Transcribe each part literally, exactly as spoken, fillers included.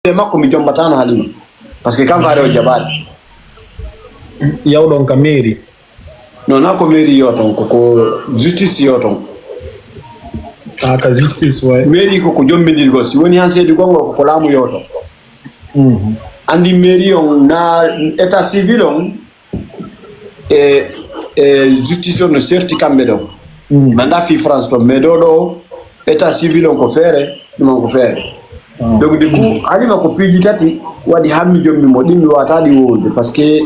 e makko mi jombatano Halima. Parce que kanko ari o jaɓaade. Yawɗon ka mairie. Non, na ko mairie yo ton, ko ko justice yo ton. Ah, ka justice, ouais. Mairie ko ko jombidirgol, si woni han seedi gongo ko ko laamu yo ton. Mhm. Andi mairie on na état civil on e, e justice on no serti kamɓe ɗo. Mm. Manda fi France ton, mais ɗo ɗo état civil on ko feere, ɗum on ko feere. Ah. Donc du coup, Halima ko piiji tati waɗi hammi jommi mo ɗin mi wataɗi wowlude parce que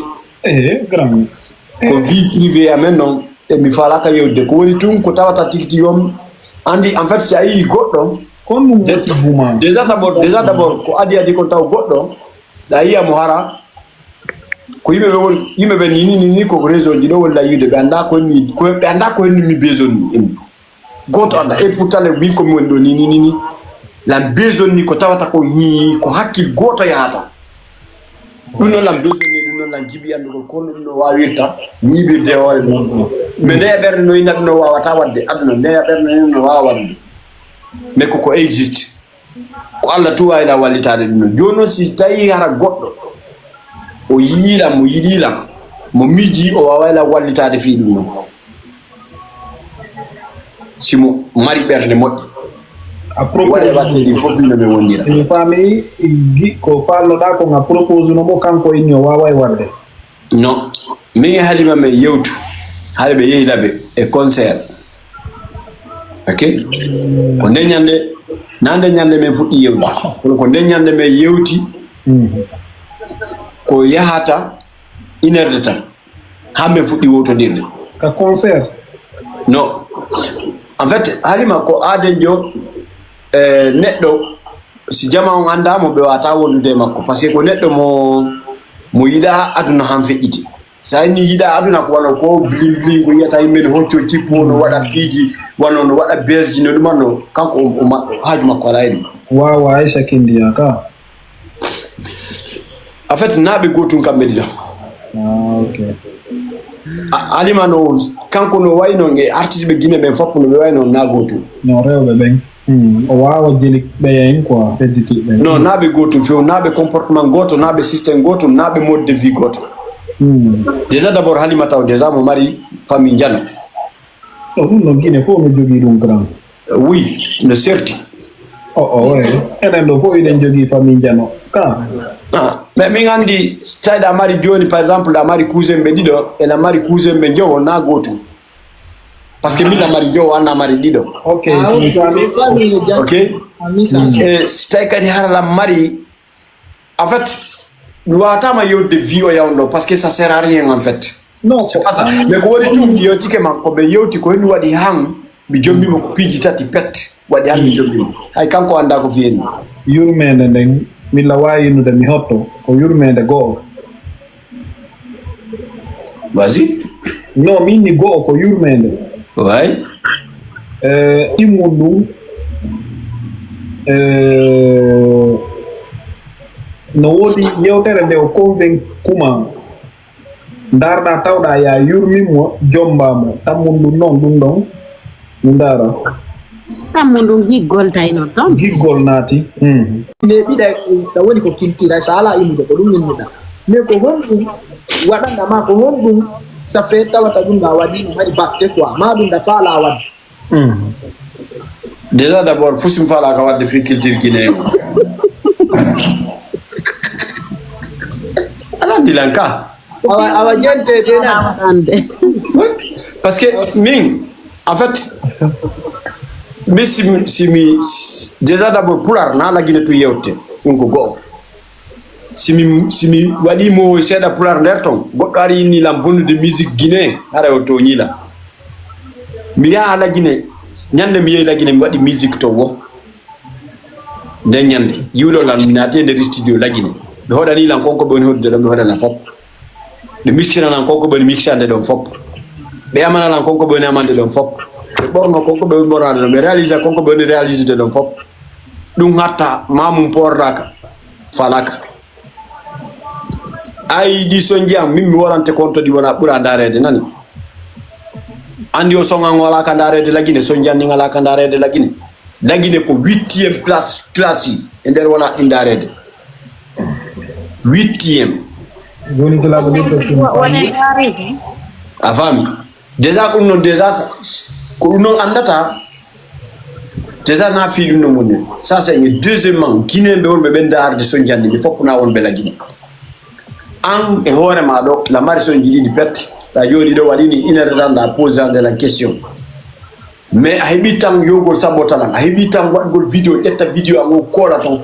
Eh, grand. ko vie privée amen non e mi falaka yewde ko woni tun ko tawata tigi tigi on andi en fait si a yii goɗɗo Kon ɗum de- woni huma. déjà d'abord déjà d'abord ko adi adi kon taw goɗɗo a yiya mo hara ko yimɓe ɓe woni yimɓe ɓe nini nini ko réseau ji ɗo walla yiide ɓe anda ko henni ko ɓe anda ko henni mi besoin ni en goto anda et pourtant le min ko mi woni ɗo nini nini lan besoin ni ko tawata ko ni ko hakkil goto yahata ɗum noon lan besoin ni ɗum noon lan jibi andugol kono ɗum no wawirta ñiibirde e hoore mum mais ndeya ɓerde no ina ɗum no wawata wadde aduna ndeya ɓerde no ina no wawa wadde mais koko existe ko allah tu wawila wallitade ɗum noon joni noon si tawi hara goɗɗo o yiilan mo yiɗilan mo miji o wawayla wallitade fi ɗum noon simo mari ɓerde moƴƴe A propos, waɗe watte ɗin fof ino min wondira mi faami gi- ko faalnoɗaa ko nga propose no mo kanko inni o waaway waɗde. Non, min e Halima min yewtu hade ɓe yehi labe e concert. Ok. Ko nde ñande na nde ñande min fuɗɗi yewti kono ko nde ñande min yewti Mhm. ko yahata une heure de temps ha min fuɗɗi wowtodirde. Ka concert. Non, en fait Halima ko aaden jo e neɗɗo si jama on andamo ɓe wata wondude e makko parce que ko neɗɗo mo mo yiɗa aduna han feƴƴiti sa inni yiɗa aduna ko wano ko blin blin ko yiyata yimɓe ne hocco cippo no waɗa piiji wano no waɗa besji no ɗumanno kanko o- o ma- haaju makko ala e ɗum Waawa Aisha Kindiya ka. En fait naaɓe gotum kamɓe ɗiɗo. Ah, ok. Alima no kanko no wayno e artiste ɓe Guinée ɓen fop no ɓe wayno na gotum. No rewɓe ɓen. Hmm. O waawa jeli ɓeyen quoi hedditiɓe. Non naaɓe gotum few naaɓe comportement goto naaɓe système gotum naaɓe mode de vie goto. Hmm. Déjà d'abord Halima taw déjà mo mari famille Ndiano. Ɗo ɗum no Guinée fof no jogii ɗum grand. Oui, no serti. O o oye enen ɗo fof eɗen jogii famille Ndiano ka. Ah, mais min anndi tawi ɗa mari jooni par exemple ɗa mari cousin ɓe ɗiɗo ena mari cousin ɓe jowo na gootum. Par ce que min a mari jowo an a mari ɗiɗo. Ok, si mi faami. Ok. E si tawi kadi harala mari en fait mi wawatama yewtude vie o yawnɗo par ce que ça sert à rien en fait. Non, C'est pas ça. Mais ko woni tun mi yewtike ma ko ɓe yewti ko henmi waɗi han mi jombimo ko piiji tati pet waɗi han mi jombimo hay kanko anda ko fiyenmi. Yurmeende nden milla waawi innude mi hotto ko yurmeende go'o. Vas-y. Non, min ni go'o ko yurmeende. Way. Eh, ɗimmun ɗum eh, no woodi yewtere nde o convaincu ma. Ndaarɗa tawɗa ya yurmin mo jomba mo tammun ɗum noon ɗum ɗon mi ndaara. Tammu ɗum giggol tayno ton. Giggol naati. Hmm. Neeɓiɗa ka woni ko kiltira so ala innude ko ɗum innuɗa mais ko honɗum waɗanda ma ko honɗum ça fait tawata ɗum a waɗi no mari batte quoi ma ɗum da faala waɗde. Hmm. Déjà d'abord fusim falaka wadde fi culture guinéen o alandilan ka. Awa awa jente denan. Ande. Parce que min en fait mi simi simi déjà d'abord pular na lagine tu yewte ɗum ko go'o simi simi waɗi mo seeɗa pular nder ton goɗɗo ari inni lam bonnude musique guinéen hara o toñila mi yaha lagine ñande mi yehi lagine mi waɗi musique to wo nden ñande yiwlo lan mi naati e nder studio lagine ɓe hoɗani lan konko ɓe woni hoɗude ɗon ɓe hoɗana fop ɓe miskina lan konko ɓe woni miksande ɗon fop ɓe yamana lan konko ɓe woni amande ɗon fop ɓe ɓorno konko ɓe woni ɓornade ɗon ɓe réalisa konko ɓe woni réalisede ɗon fop ɗum hatta mamum poordaka falaka ayi ɗi sonji am min mi worante konto ɗi wona ɓura darede nani andi o songan walaka darede lagine sonji an ni alaka darede lagine lagine ko huitième place classe e nder wona ɗin darede Huitième. Joni, cela veut dire que c'est une famille. A faami? Déjà, ko ɗum noon, déjà, ko ɗum noon anndata. Déjà, na fii ɗum noon woni. Ça, c'est un. Deuxièmement, Guinéen ɓe wonɓe ɓen daarde Sonjandi, ɓe fof na wonɓe la Guinée. An e hoore ma ɗo, la mari Sonji ɗiɗi pet, ɗa jooɗi ɗo, waɗi ni une heure de temps, ɗa pose ande la question. Mais a heɓi tan yowgol sabota lan, a heɓi tan waɗgol vidéo, ƴetta vidéo an o koola toon.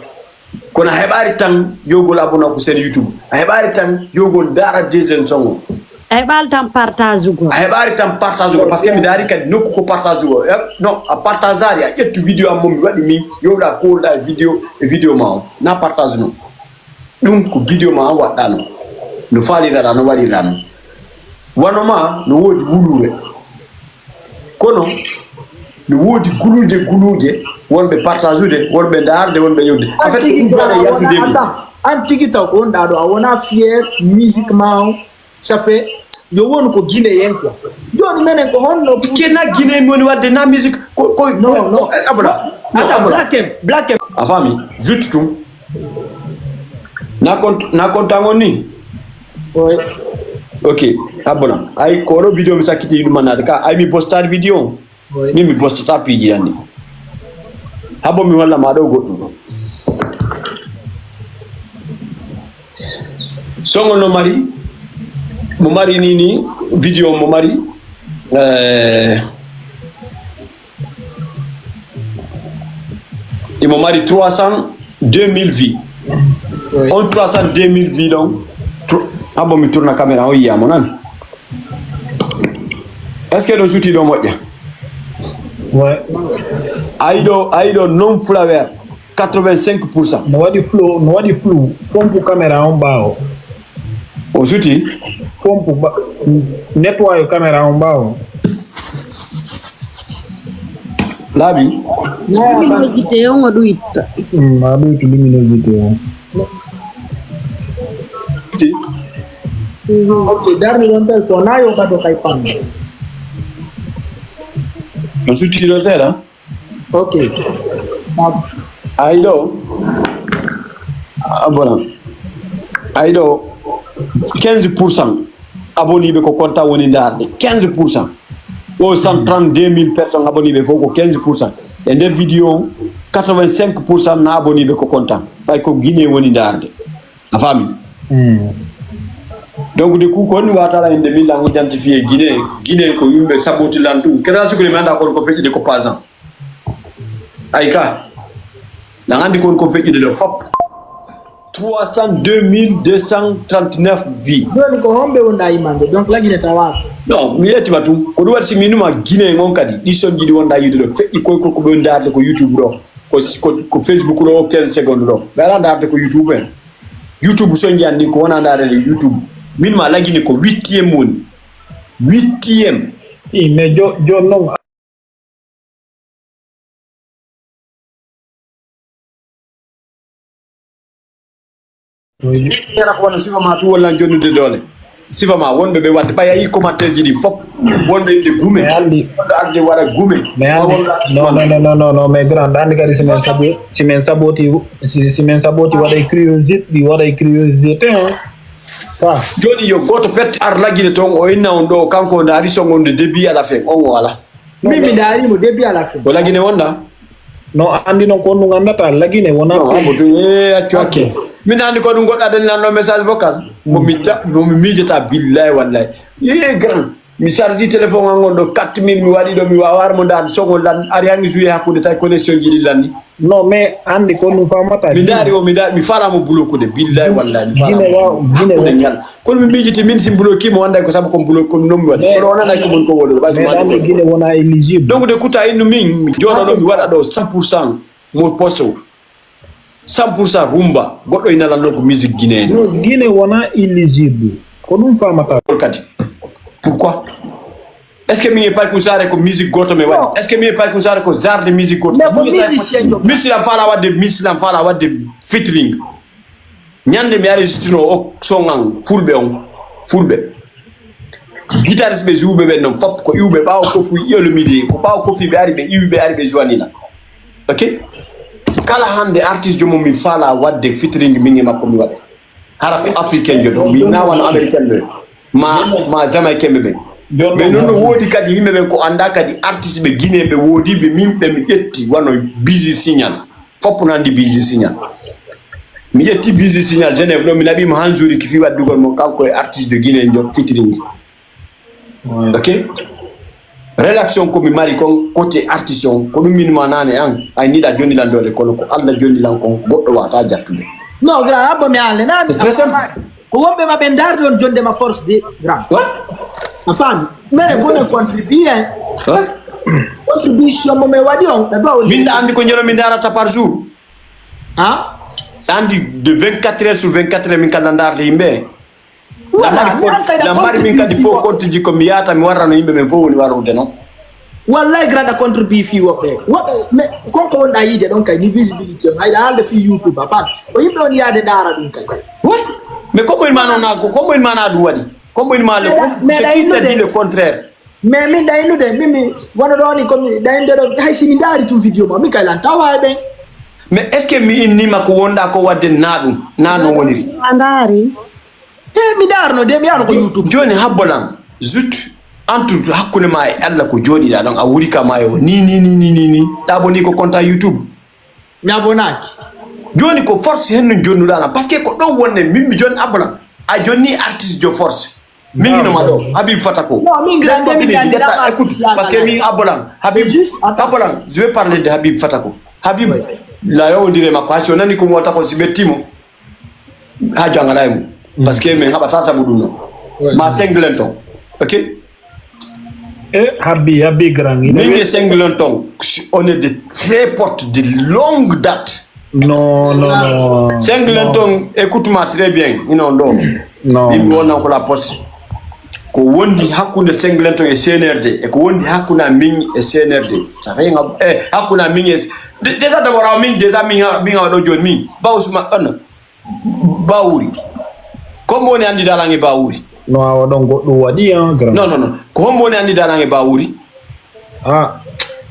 Kono a heɓaari tan yowgol abonné ko seen YouTube. A heɓaari tan yowgol ndaara deuxième son o. A heɓaali tan partage ugol. A heɓaari tan partage ugol, parce que mi daari kadi nokku ko partage ugol. Eh, non, a partageaari, a ƴettu vidéo am mo mi waɗi min, yowɗa koolɗa e vidéo, e vidéo ma o. Na partage non. Ɗum ko vidéo ma o waɗɗa non. No faaliraɗa, no waɗirɗa non. Wano ma, no woodi wuluure. Kono no woodi guluuje, guluuje, wonɓe partage'ude, wonɓe ndaarde, wonɓe yewde. En fait, ko ɗum waɗa yaltude mi. Attends, an tigi taw ko wonɗa ɗo, a wona fier musique ma o, ça fait, yo won ko Guinéen quoi. Jooni menen ko honno. Parce que na Guinée mi woni waɗde na musique, ko, ko, non, ko, non. Eh, abona. Non, attends, abona. Black M, Black M. A faami? Juste ɗum. Na kont-, na konta ngon ni? Oui. Ok, abona. Ay, ko oɗo vidéo mi sakkiti ɗum manade ka. Ay, mi postade vidéo. Oui. Min mi postata piiji ɗan ni. Habo mi walla ma ɗo goɗɗum. Songo no mari, mo mari ni ni, vidéo mo mari, eh, imo mari trois cent deux mille vues. Oui. On trois cent deux mille vues ɗon, tr-, habo mi tourna caméra, o yiya mo nan. Est-ce que ɗon suti ɗo moƴƴa? Ouais. Ayi ɗo, ayi ɗo non flower, quatre-vingt-cinq pour cent. No waɗi flou, no waɗi flou. Fompu caméra on ɓaawo. O suti? Fompu ba-, nettoyo caméra on ɓaawo. Laaɓi? Luminosité on o ɗum itta. Mm, a ɗum ittu luminosité on. Suti? Ok, darni ɗon tel so na yo ɓado kay pan. No suti ɗo seeɗa? Ok. Ayi ɗo. Abona. Ayi ɗo. Quinze pour cent abonné ɓe ko kontan woni ndaarde. Quinze pour cent. O cent trente-deux mille personnes abonné ɓe fof ko quinze pour cent. E nder vidéo o, quatre-vingt-cinq pour cent na abonné ɓe ko kontan. Ɓay ko Guinée woni ndaarde. A faami? Mm. Donc, du coup, ko woni watala hinde min lan identifié Guinée. Guinée ko yimɓe saboti lan ɗum. Kena sukule mi anda kon ko feƴƴude ko pasan. Ay ka. Nan andi kon ko feƴƴude ɗo fop. Trois cent deux mille deux cent trente-neuf vues. Joni ko homɓe wonɗa yimande? Donc, la Guinée tawa. Non, mi yettima tum. Ko ɗum waɗi si mi numa Guinée on kadi. Ɗi sonji ɗi wonɗa yiide ɗo. Feƴƴi koy ko, ko ɓe ndaarde ko YouTube ɗo. Ko, ko, ko Facebook ɗo, quinze secondes ɗo. Ɓe ala ndaarde ko YouTube en. YouTube so njiyan ni ko wona ndaarede YouTube. Min ma lagine ko huitième woni. Huitième. I, mais jo-, jooni noon. Yara ko wona sifa ma tu walla jonnude doole. Sifa ma wonɓe ɓe wadde ɓay a yi commentaire ji ɗi fop. Wonɓe inde gume. Mais andi. Wonɗo arde waɗa gume. Mais andi. Wonɗo arde non, non, non, non, non, mais grand, andi kadi si men sabo-, si men saboti, si, si men saboti waɗay curiosité, ɗi waɗay curiosité, hein. Quoi? Joni yo goto pet ar lagine toon o inna on ɗo, kanko ndaari songo nde début à la fin, on o ala. Min mi ndaari mo début à la fin. Ko lagine wonda? No, a andi noon ko ɗum anndata, lagine wona. Non, ambo tu, eh, accu hakke. Min andi ko ɗum goɗɗo addani lan ɗo message vocal. Mo mi ta-, mo mi miijata billahi wallahi. Eh, grand. Mi charge téléphone an on ɗo quatre mille mi waɗi ɗo, mi wawa mo ndaar songo lan ari hangi jouer hakkunde tawi connexion ji ɗi lanni. Non, mais andi ko ɗum famata. Mi ndaari o, mi ndaari, mi fala mo bloquer de, billahi wallahi, mi fala mo. Gine wa-, gine hakkunde wa-, ñal. Kono mi miijiti min si mi bloquer mo, anday ko sabu ko mi bloquer, ko non mi waɗi. Mais kono o nanay ko mon ko wolo, basi mais ma ɗande ko. Gine wona éligible. Donc de kuta innu min, mi jooɗo ɗo, mi waɗa ɗo cent pour cent mo poste o. Cent pour cent rumba, goɗɗo ina lanno ko musique guinéen. Non, Gine wona éligible. Ko ɗum famata. Kadi. Pourquoi? Est-ce que min e Paykum Sare ko musique goto mi waɗi? Non. Est-ce que min e Paykum Sare ko genre de musique goto? Mais ko musicien yo. Miss lan fala wadde, Miss lan fala wadde featuring. Ñande mi enregistrino o son an, fulɓe on, fulɓe. Guitariste ɓe jouɓe ɓen non fop ko iwɓe ɓaawo Koffi, ƴeewle midi, ko ɓaawo Koffi ɓe ari ɓe iwi ɓe ari ɓe joinina. Ok? Kala hande artiste jomo mi fala wadde featuring min e makko mi waɗa. Hara ko africain jo ɗo, mi na wano américain ɓe, ma, ma jamaïcain ɓe ɓen. Mais non, no woodi kadi yimɓe ɓen ko annda kadi artiste ɓe Guinée ɓe woodi ɓe min ɓe mi ƴetti wano Busy Signal. Fof no anndi Busy Signal. Mi ƴetti Busy Signal Genève ɗo, mi naɓi mo Hanzouri ki fi waddugol mo kanko e artiste de Guinée jo fitiringi. Ok. Relaxation ko mi mari kon côté artiste on, ko ɗum min ma nane an, ay niɗa joni lan dole, kono ko Allah joni lan kon, goɗɗo wata jattude. No, grand, abbo mi haale, na mi. C'est très simple. Ko wonɓe ma ɓe ndaarde on jonde ma force de, grand. What? A faami? Mene fof men contribué. What? Contribution mo men waɗi on, ɗa dow. Min ɗa anndi ko njoro min ndaarata par jour. Ha? Ɗa anndi de vingt-quatre heures sur vingt-quatre heures min kala ndaarde yimɓe. Wala, mi an kay ɗa lammari min kadi fof contribué. Kontuji ko mi yahata mi warrano yimɓe ɓen fof woni warrude noon. Wallay grand a contribué fii woɓɓe. Woɓɓe, mais konko wonɗa yiide ɗon kay ni visibilité on. Hayɗa haalde fii YouTube a faami. Ko yimɓe on yaade ndaara ɗum kay. Oui. Mais comme il m'a non ko comme il m'a na ɗum waɗi. Comme il m'a le c'est qui t'a dit le contraire. Mais min ɗa innude, min mi wano ɗo ni komi ɗa inde ɗo hay si mi ndaari tun vidéo ma, min kay lan tawa e ɓen. Mais est-ce que mi innima ko wonɗa ko wadde na ɗum, na no woniri? A ndaari? Eh, mi ndaarno de, mi yano ko YouTube. Joni habbolan, juste entre hakkunde ma e Allah ko jooɗiɗa ɗon, a wuri ka maayo ni, ni, ni, ni, ni, ni. Ɗa boni ko konta YouTube. Mi abonaaki. Joni ko force hen no jonnuɗa lan, parce que ko ɗon wonne, min mi joni abolan. A jonni artiste jo force. Min hino ma ɗo, Habib Fatako. Non, min grande min gandi la écoute, parce que min abolan. Habib, juste, attends. Abolan, je vais parler de Habib Fatako. Habib, la yo wondire makko, ha si o nani ko mo wata ko si ɓettimo. Ha jangala e mum. Parce que min haɓata sabu ɗum non. Ma singleton. Ok? Eh, habbi, habbi grand. Min e singleton, on est de très potes, de longue date. Non, non, non. Singleton, écoute-moi très bien. Ino ɗo. Non. Min mi wonnan ko la poste. Ko wondi hakkunde singleton e C N R D, e ko wondi hakkunde min e C N R D. Ça fait nga, eh, hakkunde min e, dé-, déjà d'abord, awa min, déjà min, min awa ɗo joni min. Ba Ousmane, on. Bawuri. Ko hombo woni anndida lan e Bawuri? No, awa ɗon goɗɗum waɗi, hein, grand. Non, non, non. Ko hombo woni anndida lan e Bawuri? Ah,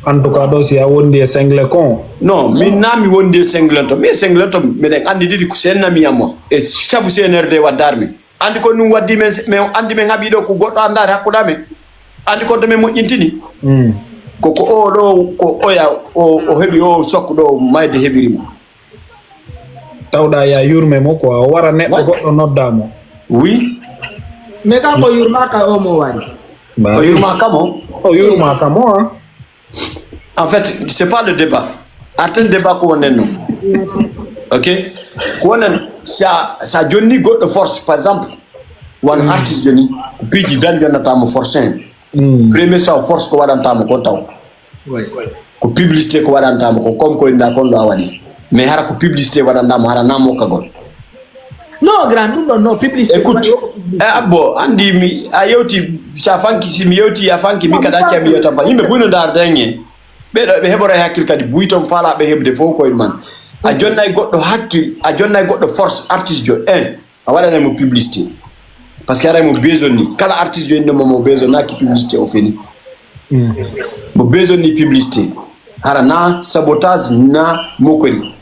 en tout cas, ɗo si a wondi e Singleton. Non, min na mi wondi e Singleton. Mi e Singleton, miɗen anndidiri ko sen nami yamma. E sabu C N R D waddar mi. Anndi ko ɗum waddi men, men anndi men haɓi ɗo ko goɗɗo anndaade hakkunde amen. Anndi ko to men moƴƴintini. Mm. Ko, ko o ɗo, ko oya, o, o heɓi o sokko ɗo mayde heɓiri mo. Tawɗa ya yurme mo quoi, o wara neɗɗo goɗɗo nodda mo. Oui. Mais kanko yurmaka o mo wari. Bah, o yurmaka mo. O yurmaka mo, hein. En fait, c'est pas le débat. Arten débat ko wonen non. Ok. Ko wonen sa, sa jonni goɗɗo force, par exemple, wano artiste joni, ko piiji dan jonnata mo force en. Mm. Premier sa force ko waɗanta mo kon taw. Ko publicité ko waɗanta mo ko, comme ko inda kon ɗo a waɗi. Mais hara ko publicité waɗanta mo, hara na mokkagol. Non, grand, ɗum ɗon, non, publicité. Écoute, eh, abbo, anndi mi, a yewti, sa fanki, si mi yewti, a fanki, mi kada acca mi yewtan fa. Yimɓe buy no ndaar dañe. Ɓe ɗo, ɓe heɓora e hakkil kadi, buy ton faala ɓe heɓde fof koye man. A jonnay goɗɗo hakkil, a jonnay goɗɗo force artiste jo, en. A waɗanay mo publicité. Parce que aray mo besoin ni. Kala artiste jo inno mo, mo besoin na ki publicité o feni. Mm. Mo besoin ni publicité. Hara na sabotage na mokori.